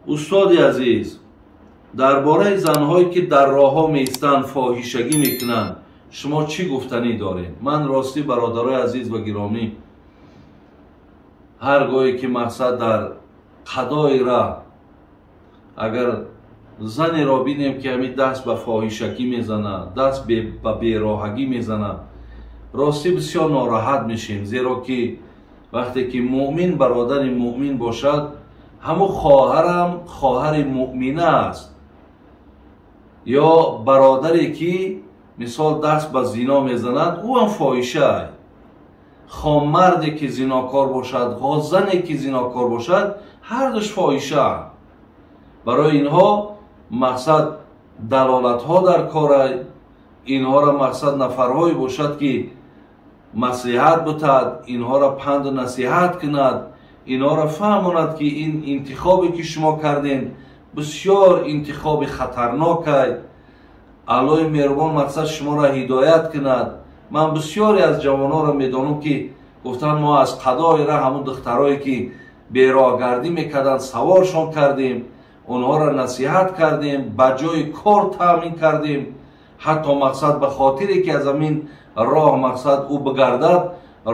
Устоди азиз, дар бораи занҳое ки дар роҳҳо меистанд, фоҳишагӣ мекунанд, шумо чӣ гуфтанӣ доред? Ман ростӣ, бародарои азиз ва гиромӣ, ҳар гоҳе ки мақсад дар қадои раҳ агар занеро бинем, ки ҳамин даст ба фоҳишагӣ мезанад, даст ба бероҳагӣ мезанад, ростӣ бисёр нороҳат мешем, зеро ки вақте ки муъмин бародари муъмин бошад, ҳамун хоҳарам хоҳари муъмина аст, ё бародаре ки мисол даст ба зино мезанад, ӯ ҳам фоҳиша. Хо марде ки зинокор бошад, хо зане ки зинокор бошад, ҳардуш фоҳиша. Барои инҳо мақсад далолатҳо дар корай, инҳоро мақсад нафарҳое бошад, ки маслиҳат бутад, инҳоро панду насиҳат кунад, инҳоро фаҳмонад, ки ин интихобе ки шумо кардем, бисёр интихоби хатарнокай. Аллоҳи меҳрубон мақсад шуморо ҳидоят кунад. Ман бисёре аз ҷавонҳоро медонам, ки гуфтанд, мо аз қадои раҳ ҳамун духтарое ки бероҳгардӣ мекарданд, саворшон кардем, онҳоро насиҳат кардем, ба ҷои кор таъмин кардем, ҳатто мақсад ба хотире ки аз ҳамин роҳ мақсад ӯ бигардад,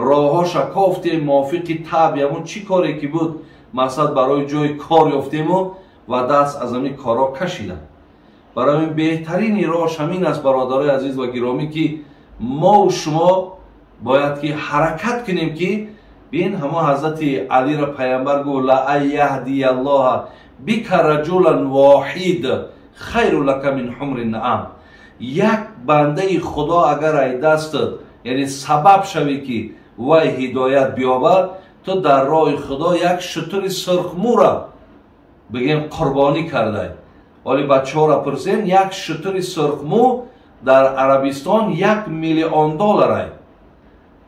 роҳҳоша кофтем, мувофиқи табъи ҳамун чӣ коре ки буд, мақсад барои ҷои кор ёфтему ва даст аз ҳамин корҳо кашиданд. Барои ин беҳтарини роҳш ҳамин аст, бародарои азиз ва гиромӣ, ки мову шумо бояд ки ҳаракат кунем, ки бин, ҳамон ҳазрати Алиро пайғамбар гуфт: ла ан яҳдия бика раҷулан воҳид хайру лака мин ҳумри наам. Як бандаи Худо агар ай дастат, яъне сабаб шавӣ, ки вай ҳидоят биёбад, ту дар роҳи Худо як шутури сурхмӯра бигем қурбонӣ кардай. Оли бачаҳоро пурсем, як шутури сурхмӯ дар Арабистон 1 миллион долларай.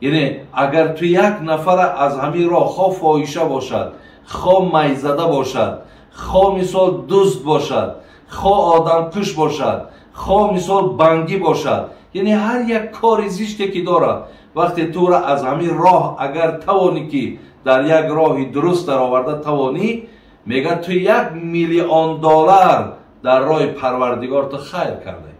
Яъне агар ту як нафара аз ҳамин роҳ, хо фоҳиша бошад, хо майзада бошад, хо мисол дузд бошад, хо одамкуш бошад, хо мисол бангӣ бошад, яъне ҳар як кори зиште ки дорад, вақте тура аз ҳамин роҳ агар тавонӣ, ки дар як роҳи дуруст дароварда тавонӣ, мегӯяд, ту 1 миллион доллар дар роҳи Парвардигор ту хайр кардаӣ.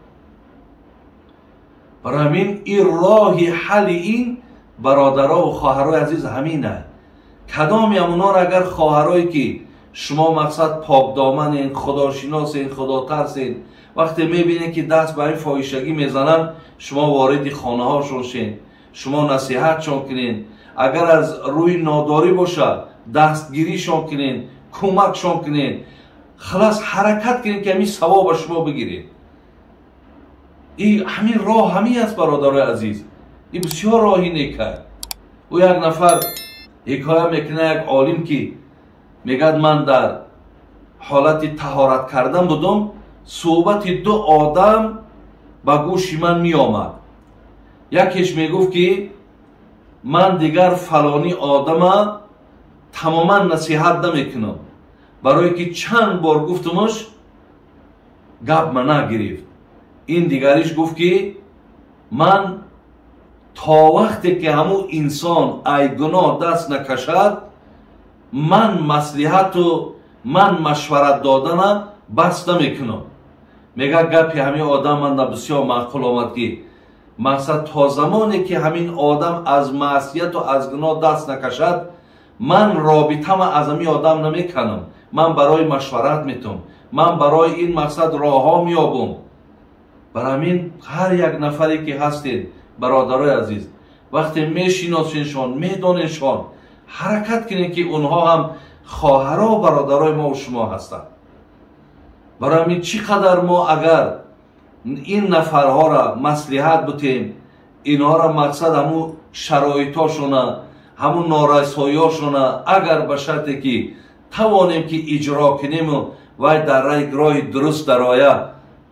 Барои ҳамин ин роҳи ҳалли ин, бародарову хоҳарои азиз, ҳамин аст. Кадоми ҳамонҳоро агар хоҳарое ки шумо мақсад покдоманен, худошиносен, худотарсен, вақте мебинед, ки даст ба ин фоҳишагӣ мезананд, шумо вориди хонаҳошон шен, шумо насиҳатшон кунед, агар аз рӯи нодорӣ бошад, дастгиришон кунед, кӯмакшон кунед, халас ҳаракат кунед, ки ҳамин савоба шумо бигиред. И ҳамин роҳ ҳамин аст, бародарои азиз, и бисёр роҳи нека. Ӯ як нафар ҳикоя мекунад, як олим, ки мегӯяд, ман дар ҳолати таҳорат кардан будум, суҳбати ду одам ба гӯши ман меомад. Якеш мегуфт, ки ман дигар фалонӣ одама тамоман насиҳат намекунам, барое ки чанд бор гуфтумаш, гап ма нагирифт. Ин дигариш гуфт, ки ман то вақте ки ҳамун инсон ай гуноҳ даст накашад, ман маслиҳату ман машварат додана бас намекунам. Мегӯяд, гапи ҳамин одам манда бисёр маъқул омад, ки мақсад то замоне ки ҳамин одам аз маъсияту аз гуноҳ даст накашад, ман робитама аз ҳамин одам намеканам, ман барои машварат метум, ман барои ин мақсад роҳҳо меёбум. Бар ҳамин ҳар як нафаре ки ҳастед, бародарои азиз, вақте мешиносеншон, медоненшон, ҳаракат кунед, ки онҳо ҳам хоҳаро бародарои мову шумо ҳастанд. Барои ҳамин чӣ қадар мо агар ин нафарҳоро маслиҳат бутем, инҳоро мақсад ҳамун шароитошона, ҳамун норасоиҳошона, агар ба шарте ки тавонем, ки иҷро кунему вай дар роҳи дуруст дарояд,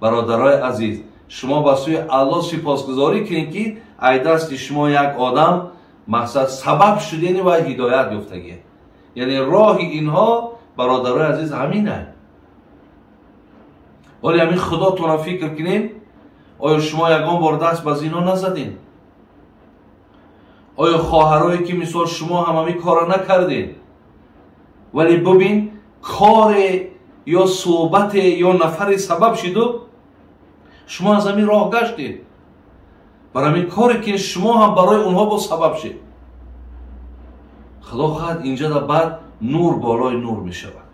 бародарои азиз, шумо ба сӯи Аллоҳ сипосгузорӣ кунед, ки ай дасти шумо як одам мақсад сабаб шудени вай ҳидоят ёфтагӣ. Яъне роҳи инҳо, бародарои азиз, ҳамин аст. Вале ҳамин худотонро фикр кунед, оё шумо ягон бор даст ба зино назадед? Оё хоҳарое ки мисол шумо ҳам ҳамин корро накардед? Вале бубин, коре ё суҳбате ё нафаре сабаб шиду шумо аз ҳамин роҳ гаштед. Бар ҳамин коре ки шумо ҳам барои онҳо боз сабаб шед. Худо хоҳад инҷа баъд нур болои нур мешавад.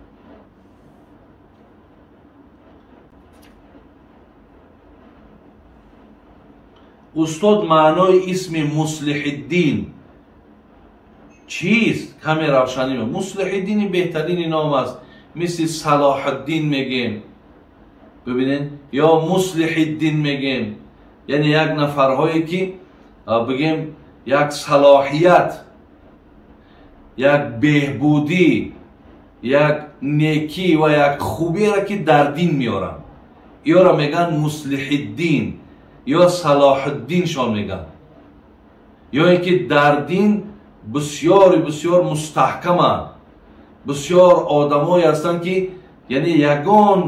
Устод, маънои исми Муслиҳиддин чист? Каме равшанӣ. Муслиҳиддини беҳтарини ном аст, мисли Салоҳиддин мегем, бибинед, ё Муслиҳиддин мегем, яъне як нафарҳое ки бигем як салоҳият, як беҳбудӣ, як некӣ ва як хубиро ки дар дин меоранд, ёро мегӯянд Муслиҳиддин ё Салоҳиддиншон мегӯянд, ё ин ки дар дин бисёри бисёр мустаҳкаманд, бисёр одамое ҳастанд ки яъне ягон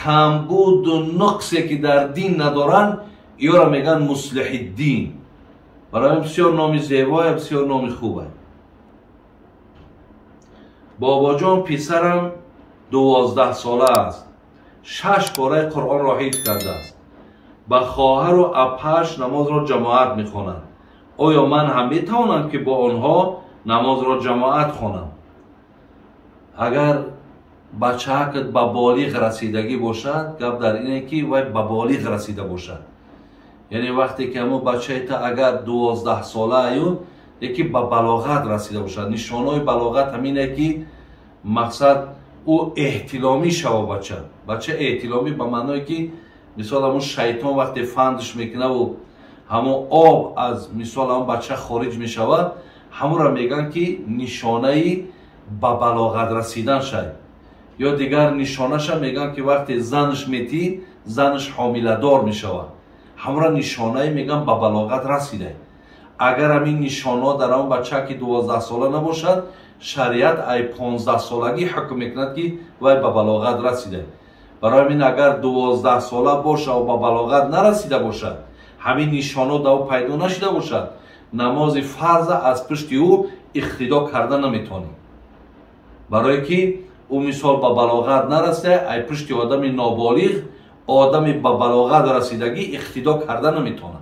камбуду нуқсе ки дар дин надоранд, ёро мегӯянд Муслиҳиддин. Барои бисёр номи зебое, бисёр номи хубе. Бобоҷон, писарам 12 сола аст, 6 пораи Қуръонро ҳифз кардааст, ба хоҳару апааш намозро ҷамоат мехонад. Оё ман ҳам метавонам ки бо онҳо намозро ҷамоат хонам? Агар бачаакат ба болиғ расидагӣ бошад, гап дар ине ки вай ба болиғ расида бошад. Яъне вақте ки ҳамон бачаета агар 12 солааю яке ба балоғат расида бошад, нишонаҳои балоғат ҳамине ки мақсад ӯ эҳтиломӣ шава. Бача эҳтиломӣ ба маъное ки мисол ҳамон шайтон вақте фандш мекунаву ҳамон об аз мисол ҳамон бача хориҷ мешавад, ҳамонро мегӯянд ки нишонаи ба балоғат расидан шай. Ё дигар нишонаша мегӯянд ки вақте занш метӣ, занш ҳомиладор мешавад, ҳамонро нишонае мегӯянд ба балоғат расида. Агар ҳамин нишонҳо дар ҳамон бача ки 12 сола набошад, шариат ай 15 солагӣ ҳукм мекунад ки вай ба балоғат расида. Барои ҳамин агар 12 сола боша ва ба балоғат нарасида бошад, ҳамин нишонҳо дар ӯ пайдо нашида бошад, намози фарза аз пушти ӯ иқтидо карда наметавонӣ. Барое ки ӯ мисол ба балоғат нарасида, ай пушти одами ноболиғ, одами ба балоғат расидагӣ иқтидо карда наметавонад.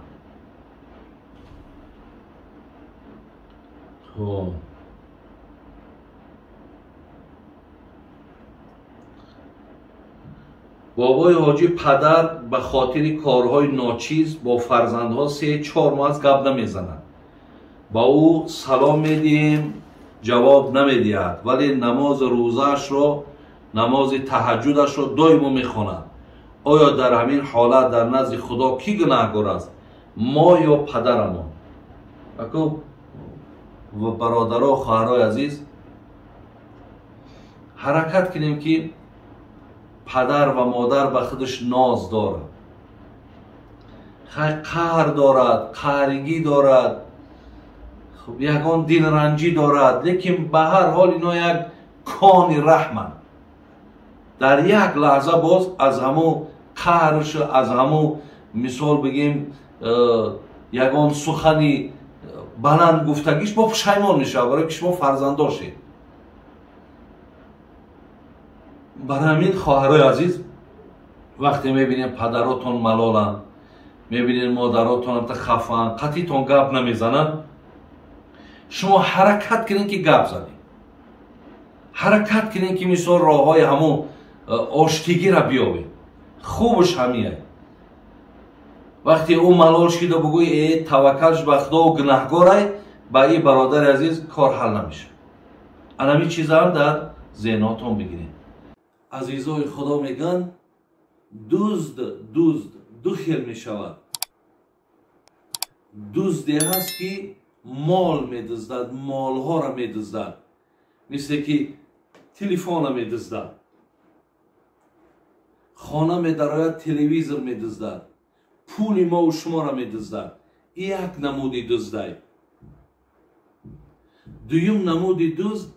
Бобои ҳоҷӣ, падар ба хотири корҳои ночиз бо фарзандҳо 3-4 моҳ аст гап намезанад. Ба ӯ салом медиҳем, ҷавоб намедиҳад, вале намози рӯзаашро, намози таҳаҷҷудашро доимо мехонад. Оё дар ҳамин ҳолат дар назди Худо кӣ гунаҳкор аст, мо ё падарамон? Аку бародаро, хоҳарои азиз, ҳаракат кунем ки падар ва модар ба худаш ноз дорад, қаҳр дорад, қаҳригӣ дорад, ягон дилранҷӣ дорад, лекин ба ҳар ҳол ино як кони раҳманд. Дар як лаҳза боз аз ҳамун қаҳрш, аз ҳамун мисол бигем ягон сухани баланд гуфтагиш бо пушаймон мешавад, барое ки шумо фарзанддор шед. Барои ҳамин хоҳарои азиз, вақте мебинем падаротон малоланд, мебинем модаротон хафанд, қатъитон гап намезананд, шумо ҳаракат кунед ки гап занед, ҳаракат кунед ки мисол роҳҳои ҳамун оштигиро биёбед. Хубш ҳамие. Вақте ӯ малол шида бугӯй э таваккалш ба Худо гунаҳгорай, ба ин бародари азиз кор ҳал намешавад. Анамин чизаам дар зеҳнотон бигиред. Азизои Худо мегӯянд дузд дузд ду хел мешавад. Дузде ҳаст ки мол медуздад, молҳоро медуздад, мисле ки телефона медуздад, хона медарояд, телевизор медуздад, пули мову шуморо медуздад. Ин як намуди дуздай. Дуюм намуди дузд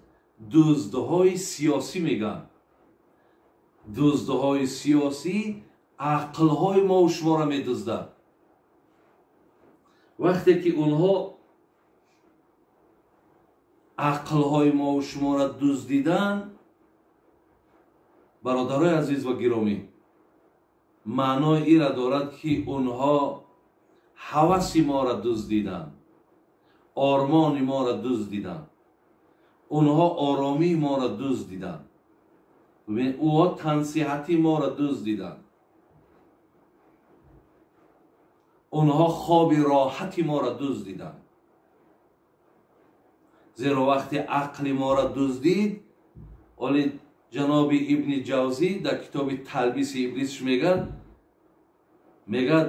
дуздҳои сиёсӣ мегӯянд. Дуздҳои сиёсӣ ақлҳои мову шуморо медуздад. Вақте ки онҳо ақлҳои мову шуморо дуздиданд, Бародарои азиз ва гиромӣ, маънои ира дорад, ки онҳо ҳаваси моро дуздиданд, ормони моро дуздиданд, онҳо оромии моро дуздиданд, онҳо тансиҳати моро дуздиданд, онҳо хоби роҳати моро дуздиданд. Зеро вақте ақли моро дуздид, оли ҷаноби Ибни Ҷавзӣ дар китоби Талбиси Иблисш мегӯяд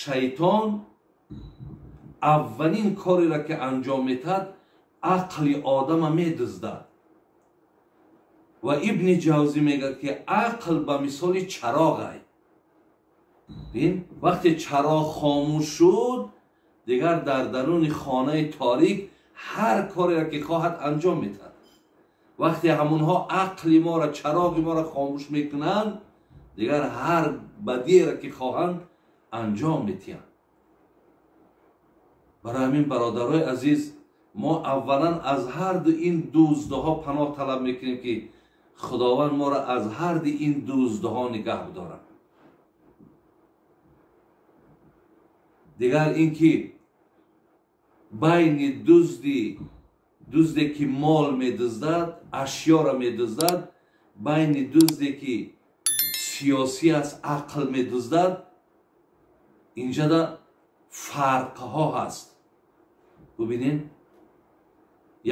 шайтон аввалин кореро ки анҷом метаҳад, ақли одама медуздад. Ва Ибни Ҷавзӣ мегӯяд, ки ақл ба мисоли чароғай. Бин, вақте чароғ хомӯш шуд, дигар дар даруни хонаи торик ҳар кореро ки хоҳад анҷом метаҳад. Вақте ҳамонҳо ақли моро, чароғи моро хомӯш мекунанд, дигар ҳар бадиеро ки хоҳанд анҷом метиҳанд. Барои ҳамин, бародарои азиз, мо аввалан аз ҳар ду ин дуздҳо паноҳ талаб мекунем, ки Худованд моро аз ҳар ду ин дуздҳо нигаҳ бидорад. Дигар ин ки байни дузде ки мол медуздад, ашёро медуздад, байни дузде ки сиёсӣ аст, ақл медуздад, инҷада фарқҳо ҳаст. Бубинед,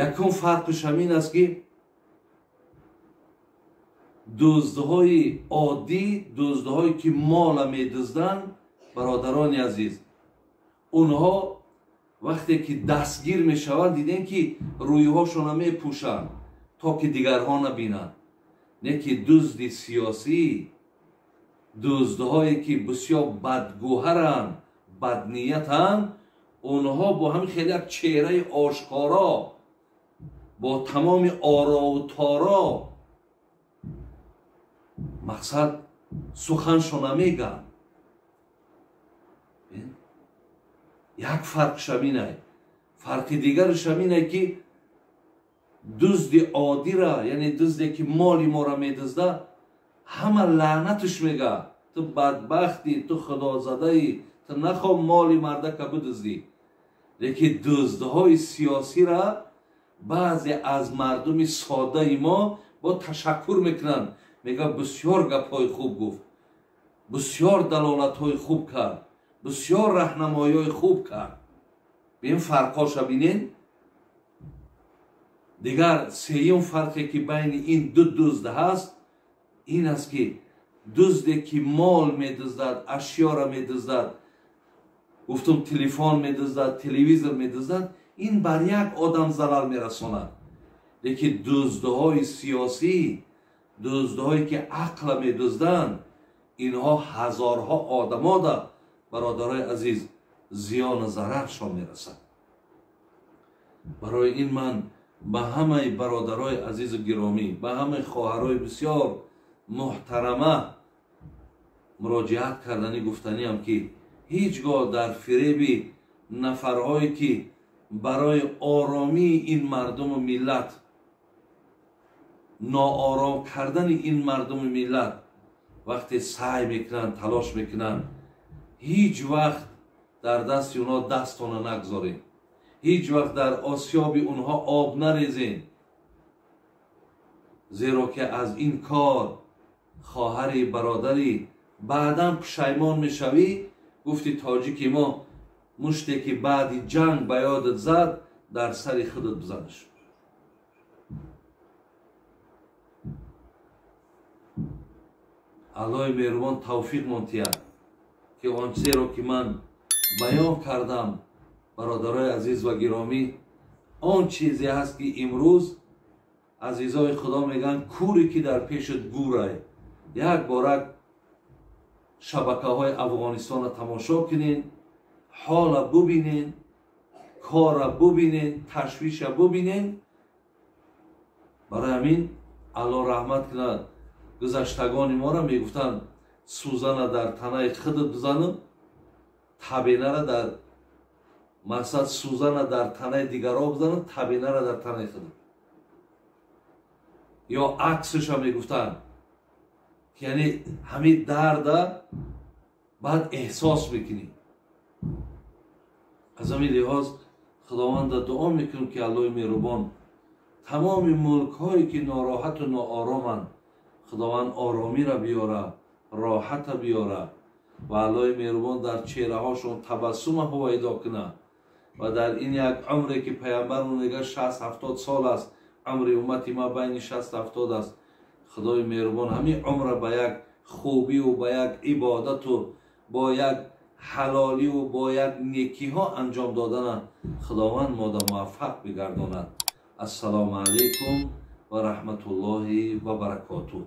якум фарқш ҳамин аст, ки дуздҳои оддӣ, дуздҳое ки мола медузданд, бародарони азиз, онҳо вақте ки дастгир мешаванд, дидем ки рӯйҳошонро мепӯшанд, то ки дигарҳо набинанд. Не ки дузди сиёсӣ, дуздҳое ки бисёр бадгӯҳаранд, бадниятанд, онҳо бо ҳамин хеле як чеҳраи ошкоро, бо тамоми орову торо мақсад суханшона мегӯянд. Як фарқш ҳаминай. Фарқи дигарш ҳаминай, ки дузди оддира, яъне дузде ки моли моро медуздад, ҳама лаънатш мегӯяд: ту бадбахтӣ, ту худозадаӣ, ту нахоҳ моли мардака бидуздӣ. Лекин дуздҳои сиёсира баъзе аз мардуми содаи мо бо ташаккур мекунанд, мегӯяд бисёр гапҳои хуб гуфт, бисёр далолатҳои хуб кард, бисёр раҳнамоиҳои хуб кард. Бин фарқҳоша бинед. Дигар сеюм фарқе ки байни ин ду дузд ҳаст, ин аст, ки дузде ки мол медуздад, ашёро медуздад, гуфтум телефон медуздад, телевизор медуздад, ин бар як одам зарар мерасонад. Лекин дуздҳои сиёсӣ, дуздҳое ки ақла медузданд, инҳо ҳазорҳо одамода, бародарои азиз, зиёну зараршон мерасад. Барои ин ман ба ҳамаи бародарои азизу гиромӣ, ба ҳамаи хоҳарои бисёр муҳтарама муроҷиат карданӣ гуфтаниам, ки ҳеҷ гоҳ дар фиреби нафарҳое ки барои оромии ин мардуму миллат, ноором кардани ин мардуму миллат вақте саъй мекунанд, талош мекунанд, ҳеҷ вақт дар дасти онҳо дастона нагзорем, ҳеҷ вақт дар осиёби онҳо об нарезем, зеро ки аз ин кор хоҳари бародарӣ баъдан пушаймон мешавӣ. Гуфти тоҷики мо, муште ки баъди ҷанг ба ёдат зад, дар сари худат бизанаш. Аллоҳи меҳрубон тавфиқ монтиҳад, ки он чизеро ки ман баён кардам, бародарои азиз ва гиромӣ, он чизе ҳаст, ки имрӯз азизои Худо мегӯянд, кӯре ки дар пешат гӯрай. Як борак шабакаҳои Афғонистонро тамошо кунед, ҳола бубинед, кора бубинед, ташвиша бубинед. Барои ҳамин Аллоҳ раҳмат кунад гузаштагони моро, мегуфтанд сӯзана дар танаи худат бизанам, табенара дар мақсад сӯзана дар танаи дигарҳо бизанам, табенара дар танаи худат. Ё аксаша мегуфтанд, Яъне ҳамин дарда баъд эҳсос мекунӣ. Аз ҳамин лиҳоз Худованда дуо мекунем, ки Аллоҳи меҳрубон тамоми мулкҳое, ки нороҳату ноороманд, Худованд оромиро биёра, роҳата биёра ва Аллоҳи меҳрубон дар чеҳраҳошон табассума ҳувайдо куна. Ва дар ин як умре, ки паямбармон мегӯяд, 60-70 сол аст умри уммати ма, байни 60-70 аст, Худои меҳрубон ҳамин умра ба як хубиву ба як ибодату бо як ҳалоливу бо як некиҳо анҷом додана Худованд мода муваффақ бигардонад. Ассалому алайкум ва раҳматуллоҳи ва баракотуҳ.